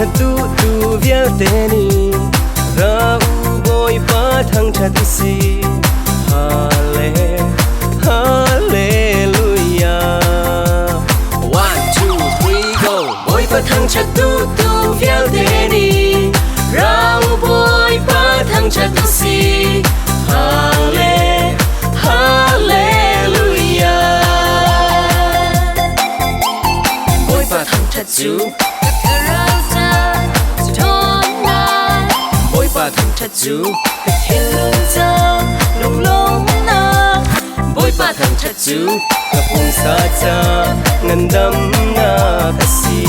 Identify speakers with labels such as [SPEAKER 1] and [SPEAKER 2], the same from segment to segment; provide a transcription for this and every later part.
[SPEAKER 1] thangṭhat duhtu vialte nih ra u Bawipa thangṭhat u sih. Halle, hallelujah. One, two, three, go. Bawipa thangṭhat duhtu vialte nih ra u Bawipa thangṭhat u sih. Halle, hallelujah. Bawipa thangṭhat cu Bawipa thangṭhat cu ka thinlung ca lunglawmnak. Bawipa thangṭhat cu ka pumsa ca ngandamnak a si.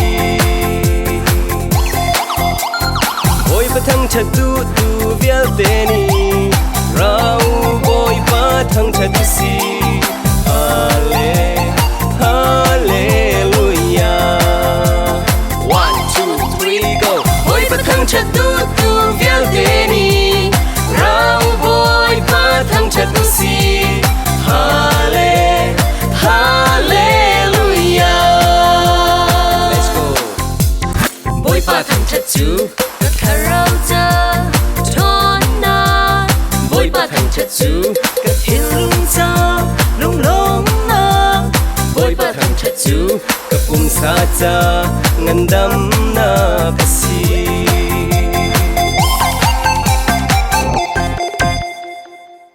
[SPEAKER 1] Bawipa thangṭhat duhtu vialte nih ra u Bawipa thangṭhat u sih. Halle, hallelujah. One, two, three, go. Bawipa thangṭhat duhtu vialte nih ra u Bawipa thangṭhat u sih. Halle, hallelujah. Let's go. Bawipa thangṭhat cu
[SPEAKER 2] ka thlarau ca ṭhawnnak.
[SPEAKER 1] Bawipa thangṭhat cu ka thinlung ca lunglawmnak. Bawipa thangṭhat cu ka pumsa ca ngandamnak a si.